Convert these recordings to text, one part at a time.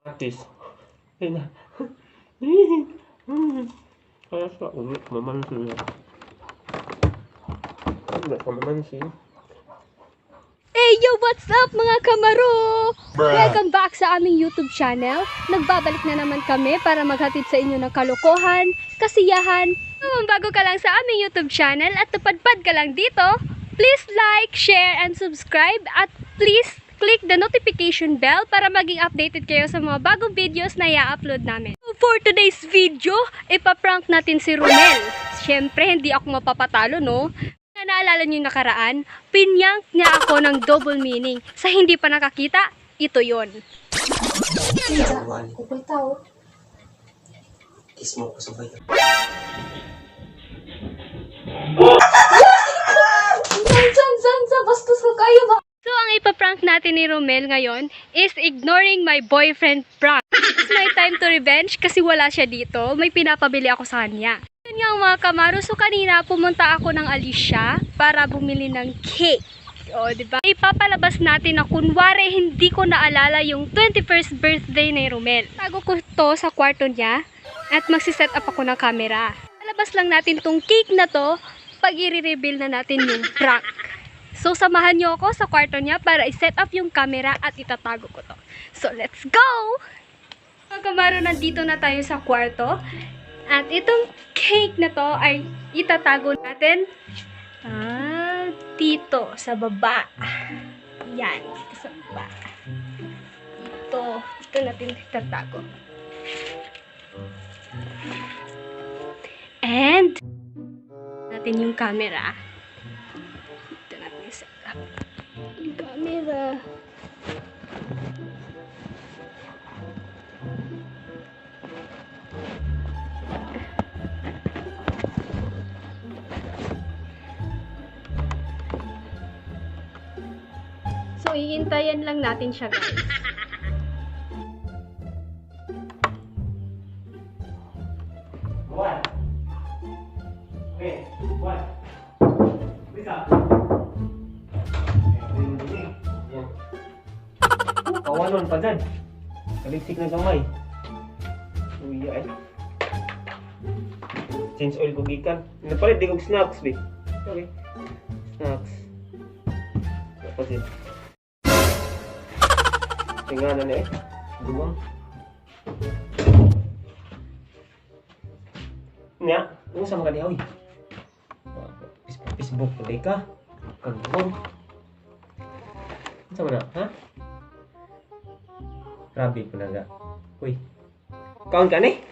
Atis. Ayun na. Kaya sa umi, mamansin na. Ano ka mamansin? Hey yo, what's up, mga kamaro? Welcome back sa aming YouTube channel. Nagbabalik na naman kami para maghatid sa inyo ng kalokohan, kasiyahan. Kung bago ka lang sa aming YouTube channel at napadpad ka lang dito, please like, share, and subscribe at please click the notification bell para maging updated kayo sa mga bagong videos na i-upload namin. For today's video, ipaprank natin si Romel. Siyempre, hindi ako mapapatalo, no? Na naalala niyo yung nakaraan, pinyank niya ako ng double meaning. Sa hindi pa nakakita, ito yon. One. Kukoy tao. Kiss mo ko sabay. San, san, san, bastos ko kayo ba? So, ang ipaprank natin ni Romel ngayon is ignoring my boyfriend prank. It's my time to revenge kasi wala siya dito. May pinapabili ako sa kanya. Yun nga, mga kamaro. So, kanina pumunta ako ng Alicia para bumili ng cake. O, di ba? Ipapalabas natin na kunwari hindi ko naalala yung 21st birthday ni Romel. Tago ko to sa kwarto niya at magsiset up ako ng camera. Palabas lang natin tong cake na to pag i-reveal na natin yung prank. So, samahan niyo ako sa kwarto niya para i-set up yung camera at itatago ko to. So, let's go! Mga kamaro, nandito na tayo sa kwarto. At itong cake na to ay itatago natin dito sa baba. Yan, dito sa baba. Dito, dito natin itatago. And, natin yung camera. Dito natin set up yung camera. So, iintayan lang natin siya, guys. One. Okay, one. Lisa. Yan. Kawanon pa dyan. Kaliksik na gamay. Uy, ay. Change oil ko gikan. Napalit di kog snacks, be. Okay. Snacks. Tapos yun. Tingnan na eh. Duwang. Nya, ano sa mga dihaw? Facebook pa ka. Kagubong. Ano sa mga, ha? Grabe ko naga. Uy. Kaon ka ni?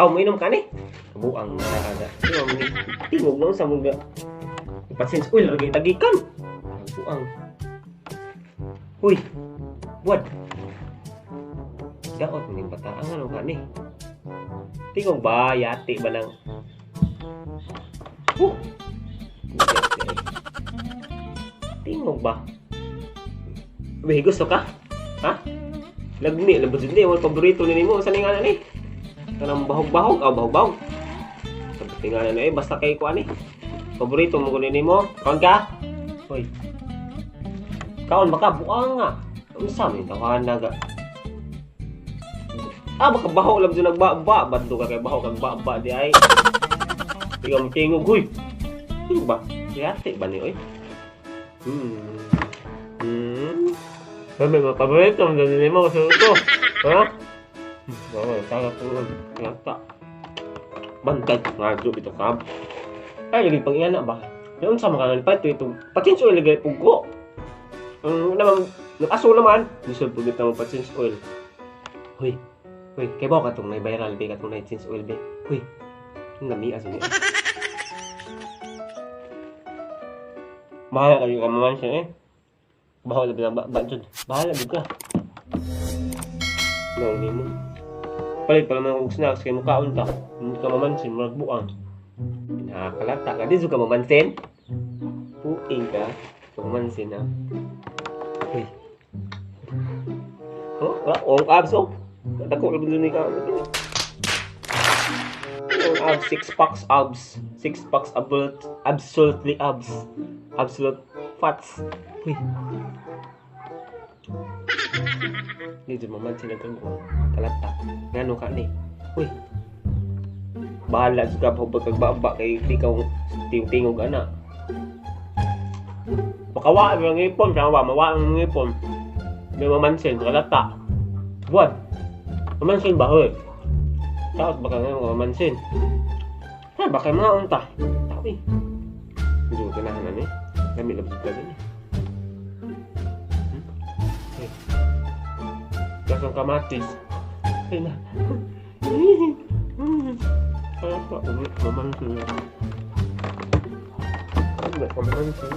Aw, mainom ka ni? Buang na aga. Tingog ni. Tingog na sa mga. Ipasins oil lagi tagikan. Buang. Uy. Buad. Daot ning bataan ano ka ni? Tingog ba yati ba lang? Huh. Tingog ba? Uy, gusto ka? Ha? Lagmi, labot jud ni, wala paborito ni nimo sa nga ni. Kanang bahog-bahog, ah, bahog-bahog. Sa tingana ni eh, basta kay ko ani. Paborito mo kunin nimo. Kaon ka? Hoy. Kaon ba ka? Buang nga. Unsa man tawahan naga? Ah, baka baho lang dyan nagba-ba. Bando ka kay baho kag ba-ba di ay. Ikaw mo tingog, huy. Sino ba? Yate ba ni, oy? Ay, may mga paborito mo dyan mo sa ito. Ha? Oo, tama po. Yata. Bantay. Nga, ito ka. Ay, lagi pang iyana ba? Yung sa mga pa ito, ito. Patins oil lagi pugo. Ang naman, nag-aso naman. Gusto po dito mo patins oil. Huy. Huy, kay ba ka tong nay viral be katong nay change oil be. Huy. Ang lami asa niya. Bahala kayo ka man siya eh. Bahala ba ba ba jud. Bahala jud ka. No, ni mo. Palit pa naman og snacks kay mukaon ta. Hindi ka mamansin, murag buang. Nakakalata ka. Di ka mamansin? Puing ka. Mamansin ha. Uy. Oh, ah, ang abs oh. Dako ra ni ka. Ang abs, six packs abs. Six packs absolute, absolutely abs. Absolute fats. Uy. Di jud mamansin ang kangkong. Kalata. Ngano ka ni? Uy. Bahala jud ka pag kagbaba kay di ka tingog ana. Makawa ang ngipon, tawa mawa ang ngipon. May mamansin kalata. Buwan. Mamansin ba hoy? Taot baka ngayon mamansin. Ha, baka mga unta. Tao eh. Medyo ganahan na ni. Lami labas ka din eh. Eh. Lasang kamatis. Ay na. Kaya pa, umi, mamansin na. Ano ba, mamansin?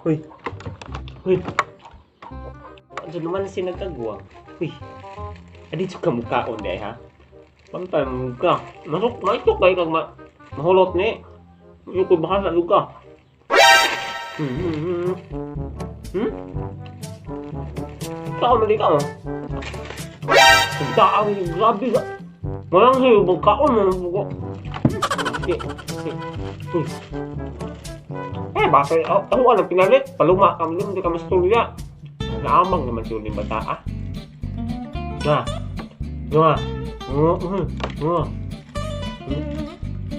Uy! Uy! Ano naman si nagkagwang? Uy! Adi ka mukhaon di ha? Pantay mo ka. Masuk, maitok kayo kag mahulot ni. Yung ko baka sa luka. Hmm? Tao na di ka mo. Tao, grabe ka. Walang sayo, magkaon mo. Di, di. Uy. Eh, basta, ako ano, pinalit. Paluma ka, hindi ka masturya. Naamang naman siya yung bata, ah. Nga. Nga. Nga. Nga. Nga.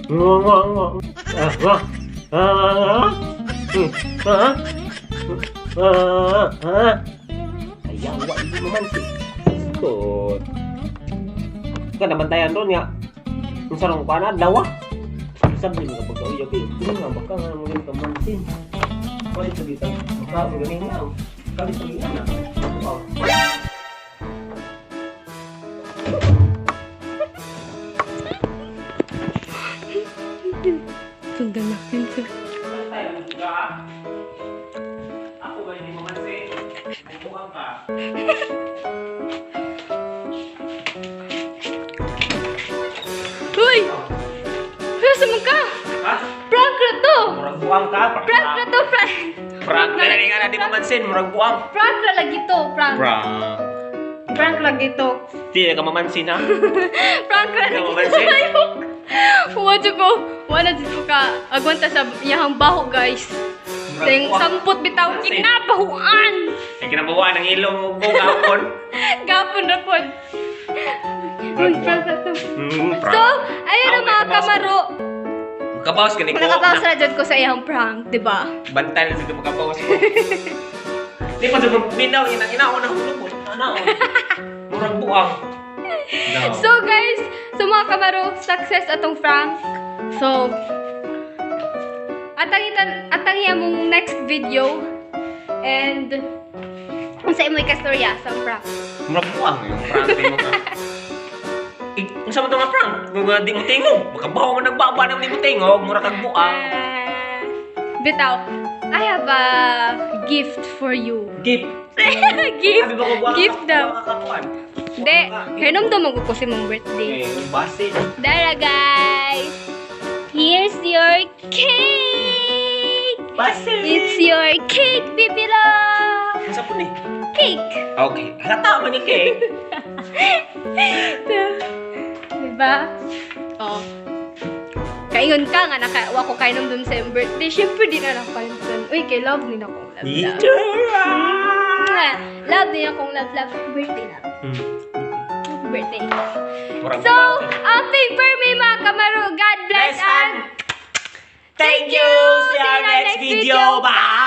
Nga. Nga. Ah, nga. Ah. Ah. Ah. Ah. Ayaw, hindi naman si. Sikot. Ka naman tayo doon nga. Ang sarong pa na, dawa. Sabi mo kapag kauya, eh. Hindi nga, baka nga mo rin kamansin. Kalit sa dito. Baka magaling na. Kalit sa dito na. Oh. Sundan natin siya. Ako ba hindi mamansin? Bubuang ka. Uy! Nasa man ka? Ha? Prank na to! Murag buang ka? Prank na to, prank! Prank na rin nga na di mamansin. Murag buang. Prank na lagi to, prank. Prank. Prank lagi to. Di na ka mamansin ha? Prank na Di ka lagi to. mamansin? Wala ko. Wala dito ka. Agwanta sa iyahang baho, guys. Murag Sayang buang. sampot bitaw kinabahuan. Ay kinabawan ang ilong mo gapon. Gapon na pod. Uy, prank na to. Prank. So, ayun ang mga kamaro. Makabawas ka ni ko. Nakabawas na dyan ko sa iyang prank, di ba? Bantay na dito makabawas ko. Di pa sa minaw, inang ina ako nahulog mo. Ano? Murag buang. No. So guys, so mga kamaro, success atong prank. So, atang iya mong next video and unsa imo ikastorya sa prank? Murag buang yung prank mo ka. Eh, unsa man to nga prank? Mga di mo tingog. Makabaw man nagbaba nang di mo tingog, murag kag buang. Ah, bitaw, I have a gift for you. Gift. Gift. Sabi ba ko buang? Gift daw. Buang ka kakuan. Hindi, kainom mo ko si mong birthday. Eh, basi. Dara guys, here's your cake. Basi. It's your cake, baby love. Unsa po ni? Cake. Okay. Halata man ni cake. Diba? Oh. Kaingon ka nga naka wa ko kainom dun sa iyong birthday. Syempre di na nakalimtan. Uy, kay love ni na akong love love. Mwah! Love ni akong love love. Birthday love. Happy birthday. Murag So, buang. happy birthday mga kamaro. God bless Bless and and thank you. See you in our next video. Bye.